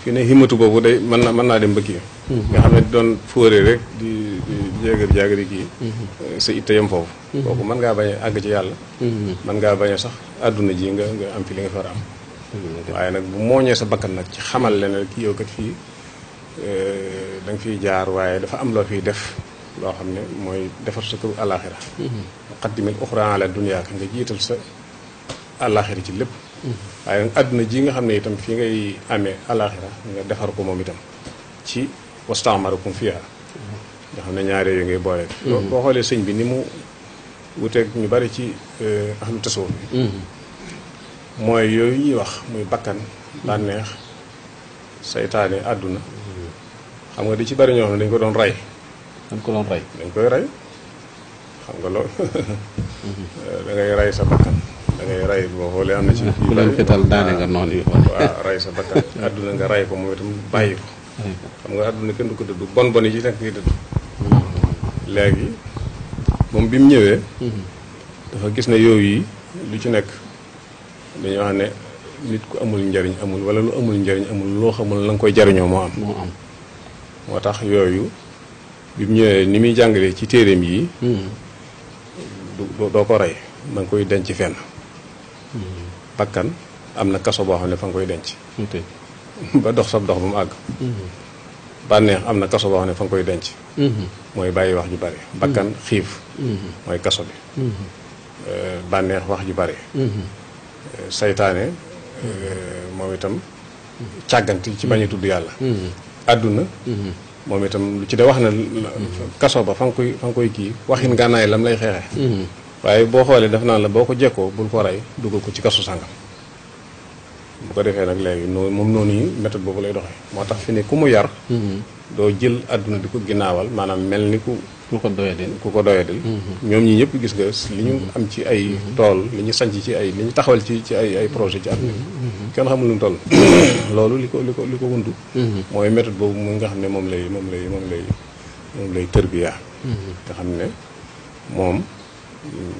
fi ne himmatu boobu day mën naa dem ba kii nga xam ne doon fóoree rek di jaagar yi kii sa itte yam foofu kooku mën ngaa bañ a àgg ci yàlla mën ngaa bañ a sax àdduna ji nga am fi li nga far am waaye nag bu mooñee sa bakkan nag ci xamal leen ki yow kat fii da nga fiy jaar waaye dafa am loo fiy def loo xam ne mooy defar sa këru àllaaxira muqaddimil uxra ala dunya ka nga jiital sa àllaaxira ci lépp waaye nag àdduna ji nga xam ne itam fii ngay amee àllaaxira nga defar ko moom itam ci wastaamarakum fiha nga xam ne ñaare yooyu ngay boole boo xoolee sëñ bi ni mu wuteeg ñu bari ci ahlu tasawuf bi mooy yooyu ñuy wax muy bakkan bànneex saytaane àdduna xam nga di ci bari ñoo xam ne dañ ko doon rey dañ koy rey xam nga loolu da ngay rey sa bakkan da ngay rey boo xoolee am na ci ku leen fital daane nga noonu yi waaw rey sa bakkan àdduna nga rey ko moom itam bàyyi ko xam nga àdduna kenn du ko dëddu bon yi ci nekk ngay dëddu léegi moom bi mu ñëwee dafa gis ne yooyu yi lu ci nekk dañuy wax ne nit ku amul njariñ amul wala lu amul njariñ amul loo xamul la nga koy jariñoo moo am moo tax yooyu bi mu ñëwee ni muy jàngalee ci téeréem yi doo ko rey da nga koy denc fenn bakkan am na kaso boo xam ne fa nga koy denc ba dox sab dox ba mu àgg bànneex am na kaso boo xam ne fa nga koy denc mooy bàyyi wax ju bari bakkan xiif mooy kaso bi bànneex wax ju bari saytaane moom itam càgganti ci bañ a tudd yàlla àdduna moom itam lu ci de wax na kaso ba fa nga koy kii waxin ngànnaay lam lay xeexe waaye boo xoolee daf naan la boo ko jekkoo bul ko rey dugal ko ci kasu sàngam bu ko defee nag léegi moom noonu yi méthode boobu lay doxee moo tax fi ne ku mu yar doo jël àdduna di ko ginnaawal maanaam mel ni ku ko doyadil ñoom ñi ñëpp gis nga li ñu am ci ay tool li ñu sanc ci ay li ñu taxawal ci ay projet ci àdduna kenn xamul lu mu toll loolu li ko wundu mooy méthode boobu mu nga xam ne moom lay tërbiya nga xam ne moom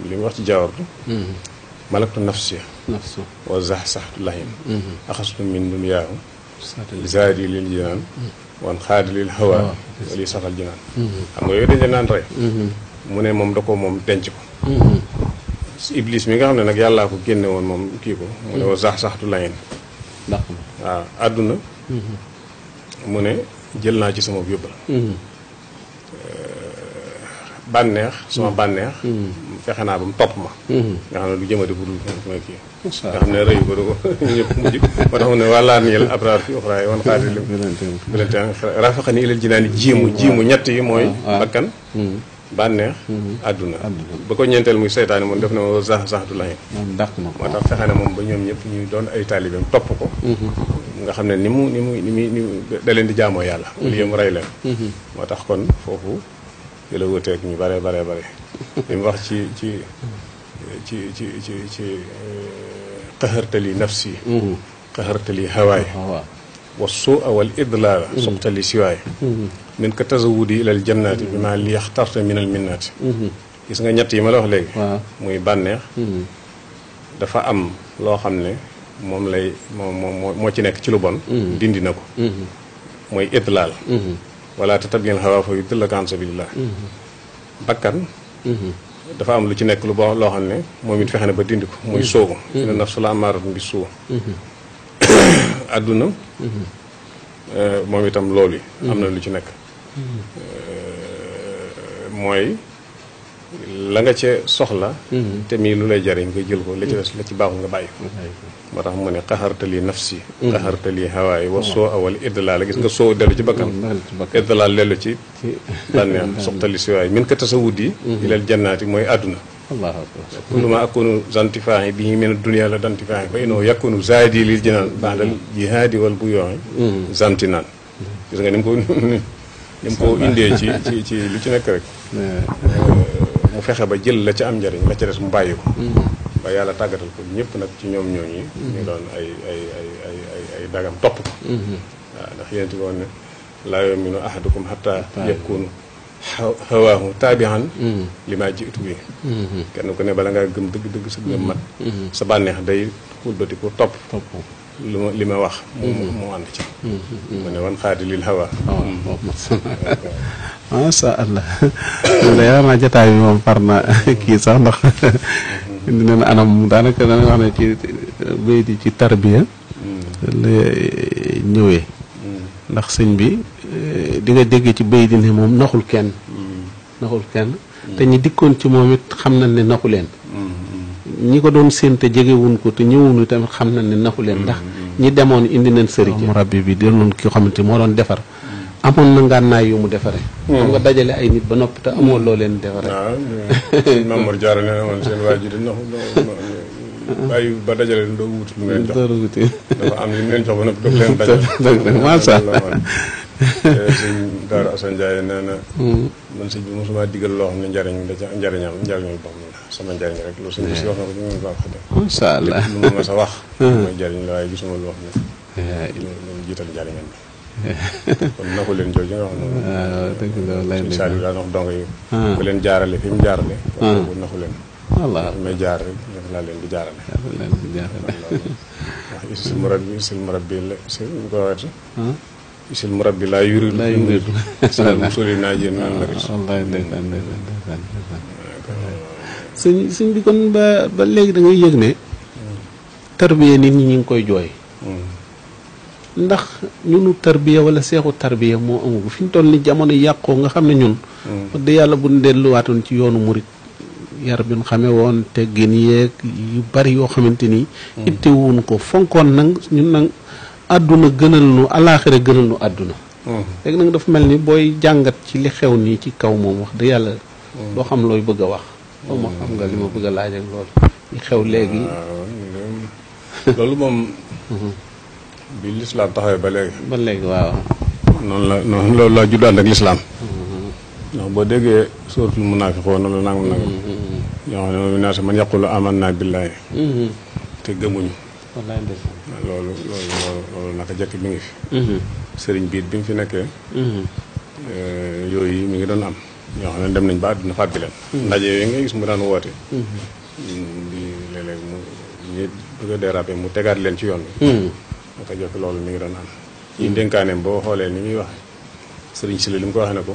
li mu wax ci jaawartu malaktu nafsi wa zaxsaxtu lahim axastu min dunyaahu zaadi lil jinaan wan xaadi lil hawa wali safal jinaan xam nga yooyu dañ naan rey mu ne moom da ko moom denc ko iblis mi nga xam ne nag yàllaa ko génne woon moom kii ko mu ne wa zaxsaxtu lahim waaw àdduna mu ne jël naa ci sama yóbbal bànneex sama bànneex fexe naa ba mu topp ma nga xam ne du jëmati bu dul ma kii nga xam ne rëyu ko du ko ñëpp mujj moo tax mu ne wàllaan yel abraar fi uxraay wan xaadi li bilante rafaxani ilal jinaani jiimu ñett yi mooy bakkan bànneex àdduna ba ko ñeenteel muy seytaane moom def na ma saxtu layin moo tax fexe na moom ba ñoom ñëpp ñuy doon ay taalibeem topp ko nga xam ne ni mu da leen di jaamoo yàlla au lieu mu rey leen moo tax kon foofu di la wuteeg ñu bare li mu wax ci qahartali nafsi qahartali hawaay wa suua wal idlaala suqtali siwaay min ka tazawudi ilal jannaati bi ma li yaxtarta min al minnaati gis nga ñett yi ma la wax léegi muy bànneex dafa am loo xam ne moom lay moo ci nekk ci lu bon dindi na ko mooy idlaal wala tatabiyal hawa fa yudillaka an sabilillah bakkan dafa am lu ci nekk lu boo loo xam ne moom it fexe na ba dindi ko muy soowu inna nafsa la amaaratun bi suu àdduna moom itam loolu yi am na lu ci nekk mooy la nga ca soxla te mii lu lay jariñ nga jël ko la ci des la ci baaxul nga bàyyi ko moo tax mu ne qahartali nafsi qahartali hawaay wa soo awal idlaal gis nga soo dellu ci bakkan idlaal dellu ci bànneex soxtali si waay min ka tasawudi ilal jannaati mooy àdduna kullu ma akunu zantifaahi bi min dunya la dantifaahi fa inoo yakunu zaadi lil jinaan ba'dal jihaadi wal bu yooxi zantinaan gis nga ni mu ko indee ci lu ci nekk rek mu fexe ba jël la ca am njariñ la ca des mu bàyyi ko ba yàlla tàggatal ko ñëpp nag ci ñoom ñooñu ñu doon ay dagam topp ko waaw ndax yéen ti woon ne laa yuminu ahadukum hatta yakunu hawaahu taabihan li maa jiitu bi kenn ku ne bala ngaa gëm dëgg sa gëm mat sa bànneex day wëlbati ko topp li ma wax mu ànd ci mu ne wan xaadi lil hawa masha Allah da yaar naa jotaay bi moom far na kii sax ndax indi neen anam daanaka dana wax ne ci bay di ci tarbiya la ñëwee ndax sëñ bi di nga dégg ci bay di ne moom naxul kenn te ñi dikkoon ci moom it xam nañ ne naxu leen ñi ko doon séen te jegewuñ ko te ñëwuñu tamit xam nañ ne naxu leen ndax ñi demoon indi nañ sëriñ rabbi bi doon ki xamante moo doon defar amoon na ngànnaay yu mu defaree. xam nga dajale ay nit ba noppi te amoo loo leen defaree. waaw Mamour Diarra nee na woon seen waa ji dañ bàyyi ba dajale leen doo wuti lu mu leen jox. dafa am li mu leen jox ba noppi doo leen dajale. macha allah. sëñ Daara Assane Ndiaye nee na. man sëñ bi mosuma digal loo xam ne njariñul boppam la sama njariñ rek loolu sëñ bi si wax na ko ñu ngi baax a def. macha allah lu ma mas a wax. mooy njariñ la waaye gisuma lu wax ne. lu jiital njariñam bi. kon naxu leen jooju nga wax noonu. waaw dëgg la lay dëgg la daal wax dong yi. bu leen jaarale fi mu jaarale. waaw bu naxu leen. wallaahi fi may jaar rek dafa laa leen di jaarale. wax isil murabbi la si ñu ko waxeeti. isil murabbi laa yuridu. soli naa jéem naan la gis. wallaahi ndeysaan sëñ bi kon ba léegi da ngay yëg ne. tarbiya nit ñi ngi koy jooy. ndax ñunu tarbiya wala seexu tarbiya moo amu fi ñu toll ni jamono yàqoo nga xam ne ñun wax dëgg yàlla bu ñu delluwaatoon ci yoonu murit yar bi ñu xamee woon teggin yeeg yu bari yoo xamante ni ittewuñ ko fonkoon nag ñun nag àdduna gënal nu alaaxira gënal nu àdduna léegi nag dafa mel ni booy jàngat ci li xew nii ci kaw moom wax dëgg yàlla doo xam looy bëgg a wax xaw ma xam nga li ma bëgg a laaj ak loolu li xew léegi loolu moom bi lislaam taxawee ba léegi waaw noonu loolu laa judd ànd ak lislaam ndax boo déggee suratul munaafiqoon loolu nangam ñoo xam ne moom naa man yaqulu amanna billaahi te gëmuñu loolu naka jekk mi ngi fi sëriñ biit bi mu fi nekkee yooyu mi ngi doon am ñoo xam ne dem nañ ba àdduna fàbbi leen ndaje yooyu nga gis mu daan woote di léeg-léeg mu ñu bëgg a déraper mu tegaat leen ci yoon bi naka jekk loolu mi ngi doon am ci dénkaaneem boo xoolee ni muy waxe sëriñ si la li mu ko waxee ne ko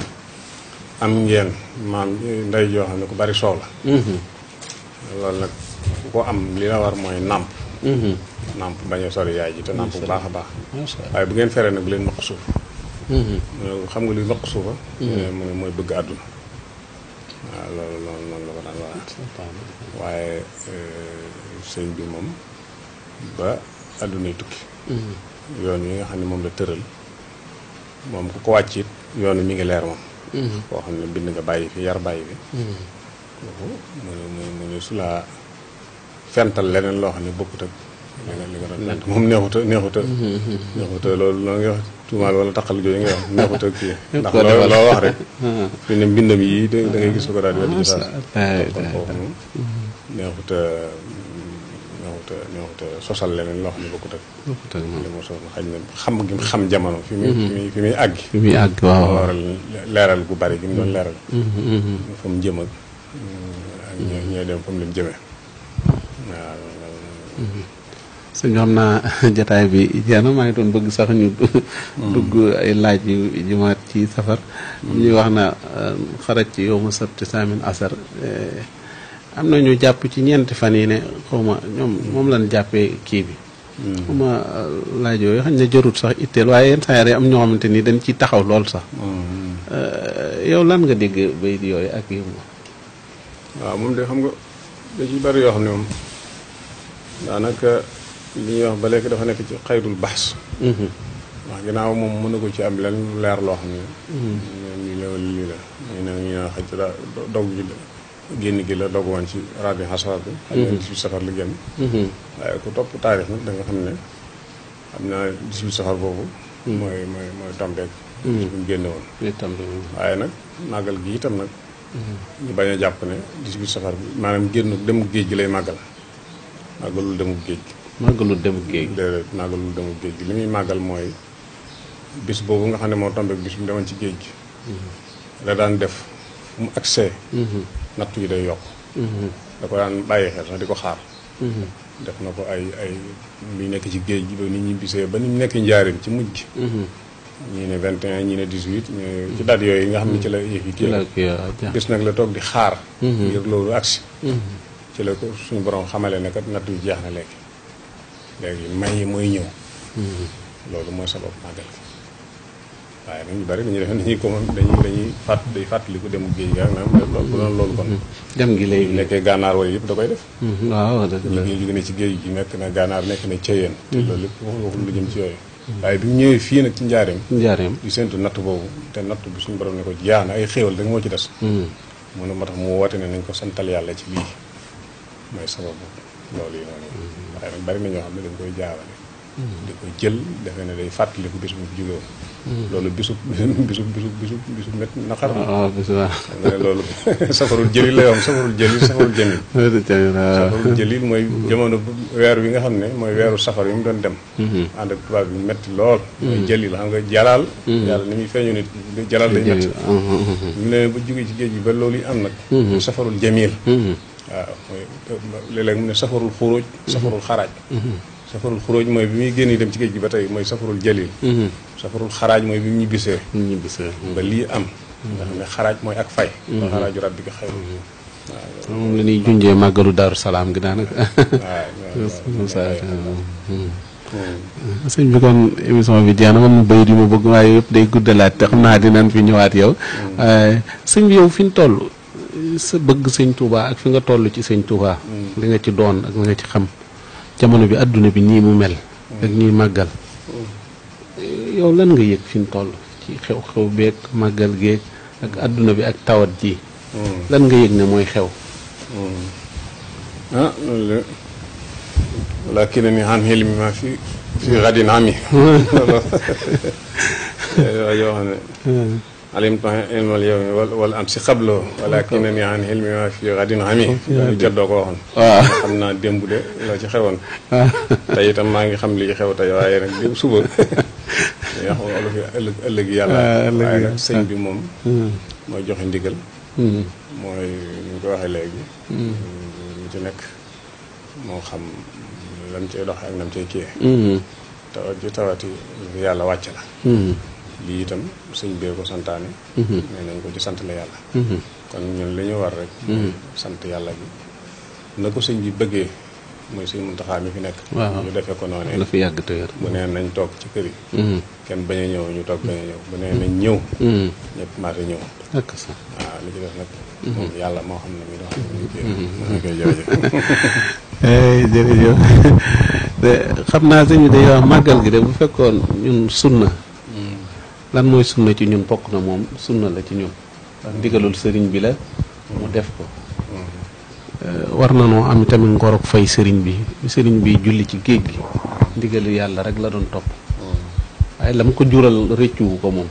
am ngeen maam ndey joo xam ne ku bari soow la loolu nag ku ko am li la war mooy nàmp nàmp bañ a sori yaay ji te nàmp bu baax a baax waaye bu ngeen feree nag bu leen maq suuf xam nga luy maq suufa mu ne mooy bëgg àdduna waaw loolu noonu la ko daan wax waaye sëñ bi moom ba àdduna yi tukki yoon wi nga xam ne moom la tëral moom ku ko wàcc it yoon wi mi ngi leer moom koo xam ne bind nga bàyyi fi yar bàyyi fi kooku mu ne su laa fental leneen loo xam ne bokkut ak li nga doon fent moom neexuta loolu noonu nga wax tuumaal wala taqal jooju nga wax neexuta kii ndax loo wax rek fi ne mbindam yi da ngay gis ko daal di weddi ci saa kon foofu moom neexuta sosal leneen loo xam ne bokkut ak li mu sos xaj na xam gi xam jamono fi muy àgg waaw waral leeral gu bari gi mu doon leeral fa mu jëm ak ñooy dem fa mu leen jëmee waaw sëñ xam naa jataay bi jeex na maa ngi doon bëgg sax ñu dugg ay laaj yu jëmaat ci safar ñuy wax na xaraj ci yow ma sabti saamin asar am na ñu jàpp ci ñeenti fan yi ne xawma ñoom moom lañ jàppee kii bi xawma laaj yooyu xam ne jarut sax itteel waaye yenn saa yi am ñoo xamante ni dañ ci taxaw lool sax yow lan nga dégg bay di yooyu ak yow waaw moom de xam nga da ci bari yoo xam ne moom daanaka li ñuy wax ba léegi dafa nekk ci xaydul baxs wax ginnaaw moom mën na ko ci am leen leer loo xam ne lii la wala lii la ñu ne xaj dog ji génn gi la dog woon ci rabi xasar bi xaj na 18 safar la génn waaye ku topp taarix nag da nga xam ne xam naa 18 safar boobu mooy tombeek bis bu mu génne woon waaye nag màggal gi itam nag ñu bañ a jàpp ne 18 safar bi maanaam génn dem géej gi lay màggal màggalul demub géej gi déedéet màggalul demub géej gi li muy màggal mooy bis boobu nga xam ne moo tombeek bis bu mu demoon ci géej gi la daan def mu accès nattu yi day yokk da ko daan bàyyi xel sax di ko xaar def na ko ay luy nekk ci géej gi ba nit ñi bisee ba nit ñu nekk njaarim ci mujj gi ñii ne 21 ñii ne 18 ci date yooyu nga xam ne ci la yëf yi kii bis nag la toog di xaar ngir loolu agsi ci la ko suñu borom xamale ne kat nattu yi jeex na léegi may yi mooy ñëw loolu mooy sabab màggal gi waaye nag ñu bari dañuy def dañuy day fàttaliku dem géej gi ak nag bu doon loolu kon dem gi lay nekkee gànnaar wala yëpp da koy def waaw dëgg la liggéey jóge na ci géej gi nekk na gànnaar nekk na ceyeen te loolu lépp waxul lu jëm ci yooyu waaye bi mu ñëwee fii nag ci njaareem di séntu natt boobu te natt bi suñu borom ne ko jeex na ay xéewal rek moo ci des mu ne moo tax mu woote ne nañ ko santal yàlla ci lii mooy sababu loolu yi noonu waaye nag bari na ñoo xam ne dañ koy jaawale di ko jël defe ne day fàttaliku bis bu jóge woon loolu bisu métti naqar xam nga ne loolu safarul jëlil la yoom safarul jëlil mooy jamono weer wi nga xam ne mooy weeru safar yi mu doon dem ànd ak tubaab bi métti lool mooy jëlil xam nga jalaal yàlla ni muy feeñu nit jalaal day métti mu ne ba jóge ci géej gi ba loolu yi am nag safarul jamil waaw mooy léeg-léeg mu ne safarul xuróoj safarul xaraaj safarul xuróoj mooy bi muy génn dem ci géej gi ba tey mooy safarul jalil safarul xaraaj mooy bi mu ñibbisee ba lii am nga xam ne xaraaj mooy ak fay ba xaraaju rabbi ko xayru waaw moom la ñuy junjee màggalu Daaru Salaam gi daanaka sëñ bi kon émission bi jeex na man bayit yi ma bëgg waaye yëpp day guddalaat te xam naa dinañ fi ñëwaat yow sëñ bi yow fi ñu toll sa bëgg sëñ Touba ak fi nga toll ci sëñ Touba li nga ci doon ak li nga ci xam jamono bi adduna bi nii mu mel ak ñuy màggal yow lan nga yëg fi ñu toll ci xew-xew beeg màggal geeg ak adduna bi ak tawat ji lan nga yëg ne mooy xew loolu de walakin ni an hilmi ma fi gadin ami yoo xam ne alimtu ilmal yawmi wala am si xabloo walakin ni an hilmi ma fi gadin ami loolu jaddoo ko waxoon waaw xam naa démb de loo ci xewoon tey itam maa ngi xam li ci xew tey waaye nag démb suba yoo xam olu fi ëllëg yàlla waaye nag sëñ bi moom mooy joxe ndigal mooy ni ñu ko waxee léegi lu ci nekk moo xam lam cay doxe ak nam cay kiyee tawat ji tawati yàlla wàcc la lii itam sëñ bee ko santaane mais nañ ko ci sant la yàlla kon ñun li ñu war rek sant yàlla bi na ko sëñ bi bëggee mooy sëñ Muntaxa mi fi nekk ñu defee ko noonee la fi yàgg te wér bu nee nañ toog ci kër yi kenn bañ a ñëw ñu toog bañ a ñëw bu nee nañ ñëw ñëpp maate ñëw ak sax waaw li ci def nag moom yàlla moo xam ne mi dox ñu koy jërëjëf jërëjëf xam naa sëñ bi day wax màggal gi de bu fekkoon ñun sunna lan mooy sunna ci ñun bokk na moom sunna la ci ñun ndax ndigalul sëriñ bi la mu def ko war na noo am tamit ngorog fay sëriñ bi julli ci géej gi ndigalu yàlla rek la doon topp waaye la mu ko jural rëccuwu ko moom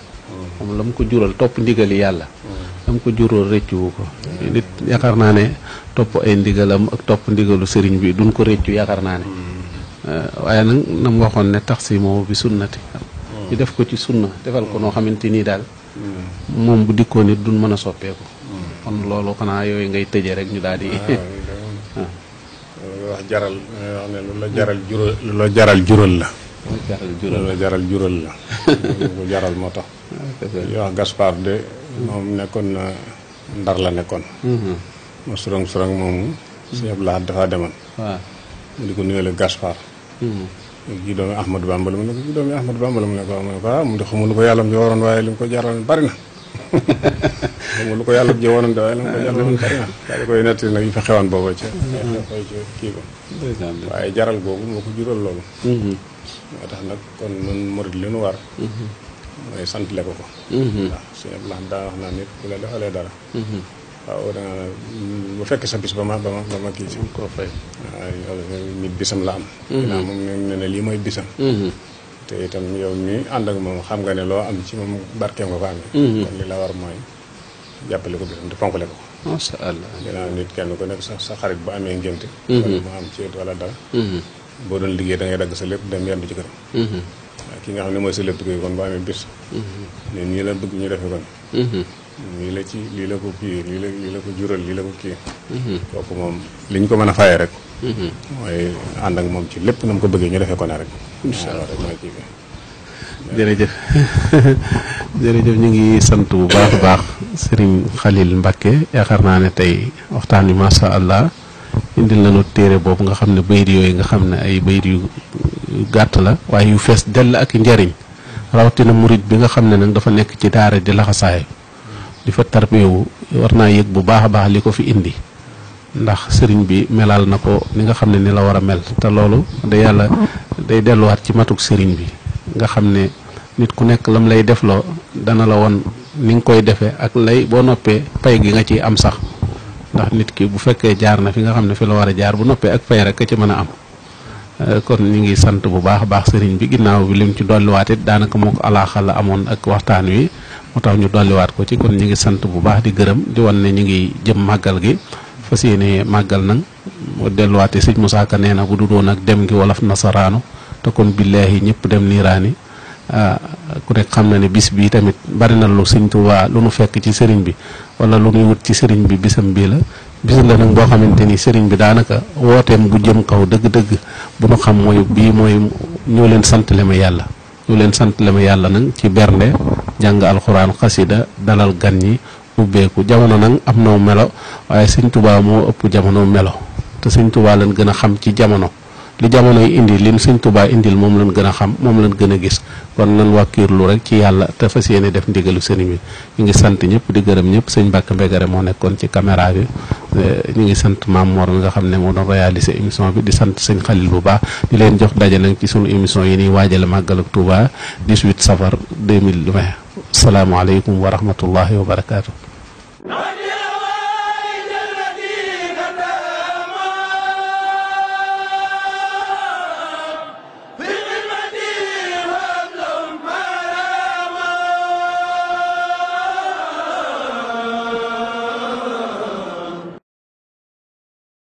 la mu ko jural topp ndigali yàlla la mu ko jural rëccuwu ko nit yaakaar naa ne topp ay ndigalam ak topp ndigalu sëriñ bi duñ ko rëccu yaakaar naa ne waaye nag na mu waxoon ne tax si moo bi sunnati ñu def ko ci sunna defal ko noo xamante nii daal moom bu dikkoo nit duñ mën a soppeeku kon loolu xanaa yooyu ngay tëje rek ñu daal di wax jaral wax ne lu la jaral jural lu la jaral jural la lu la jaral jural la lu jaral moo tax yi wax Gaspard de moom nekkoon na Ndar la nekkoon ma surang moomu si ab laat dafa demoon waaw mu di ko nuyale Gaspard gi doomi Ahmadou Bamba la mu ne ko gi doomi Ahmadou Bamba la mu ne ko mu di xamul lu ko yàlla ji waroon waaye li mu ko jaral bari na xamul lu ko yàlla ji waroon de waaye li mu ko jaral bari na daa di koy nettali nag yu fa xewoon booba ci xew ci kii ko waaye jaral googu moo ko jural loolu moo tax nag kon nun murid li nu war mooy santle ko ndax suñu ablaxam daa wax naa nit bu la defalee dara waaw da nga bu fekk sa bis ba ma kii si koo fay waaw nit bisam la am dinaa moom ne ne lii mooy bisam te itam yow mi ànd ak moom xam nga ne loo am ci moom barkeem nga ko amee kon li la war mooy jàppale ko bisam te fonkale ko masha Allah dinaa nit kenn ku nekk sa xarit bu amee ngénte wala mu am ci wala dara boo doon liggéey da ngay dagg sa lépp dem yendu ci këram ki nga xam ne mooy sa lépp koy kon bu amee bis ne nii la bëgg ñu defee kon lii la ci lii la ko kii lii la ko jural lii la ko kii kooku moom li ñu ko mën a fayee rek mooy ànd ak moom ci lépp na mu ko bëggee ñu defee ko ne rek incha allah rek mooy kii bi jërëjëf jërëjëf ñu ngi sant bu baax a baax Serigne Khalil Mbacké yaakaar naa ne tey waxtaan wi masha Allah indil nañu téere boobu nga xam ne bayit yooyu nga xam ne ay bayit yu gàtt la waaye yu fees dell ak njariñ rawatina murit bi nga xam ne nag dafa nekk ci daara di laxasaay di fa tarbeewu war naa yëg bu baax a baax li ko fi indi ndax sëriñ bi melal na ko ni nga xam ne ni la war a mel te loolu da yàlla day delluwaat ci matuk sëriñ bi nga xam ne nit ku nekk lam lay defloo dana la won ni nga koy defee ak lay boo noppee pay gi nga ciy am sax ndax nit ki bu fekkee jaar na fi nga xam ne fi la war a jaar bu noppee ak fay rek a ci mën a am kon ñu ngi sant bu baax a baax sëriñ bi ginnaaw bi lim ci dolliwaat it daanaka moo ko alaaxa la amoon ak waxtaan wi moo tax ñu dolliwaat ko ci kon ñu ngi sant bu baax di gërëm di wan ne ñu ngi jëm màggal gi fas yéene màggal nag moo delluwaate sëñ Moussa Ka nee na bu du doon ak dem gi wolof nasaraanu te kon billaahi ñëpp dem niiraani ku nekk xam na ne bis bii tamit bari na lu sëñ Tuubaa lu nu fekk ci sëriñ bi wala lu nuy wut ci sëriñ bi bisam bii la bis la nag boo xamante ni sëriñ bi daanaka wooteem bu jëm kaw dëgg-dëgg bu nu xam mooy bii mooy ñoo leen santale ma yàlla ñoo leen santale ma yàlla nag ci bernde jàng alxuraan xasida dalal gan ñi ubbeeku jamono nag am na melo waaye sëñ Tuubaa moo ëpp jamono melo te sëñ Tuubaa lañ gën a xam ci jamono li jamonoy indi lin sëñ Tuubaa indil moom lañ gën a xam moom lañ gën a gis kon nan wàkkiirlu rek ci yàlla te fas yéene def ndigalu sëriñ bi ñu ngi sant ñëpp di gërëm ñëpp sëñ Mbàkke Mbegere moo nekkoon ci caméra bi ñu ngi sant Maam Mor mi nga xam ne moo doon réaliser émission bi di sant sëñ Xalil bu baax di leen jox daje nag ci sunu émission yi ñuy waajale màggal ak Touba 18 safar 2020 salaamaaleykum wa rahmatullahi wa barakaatu.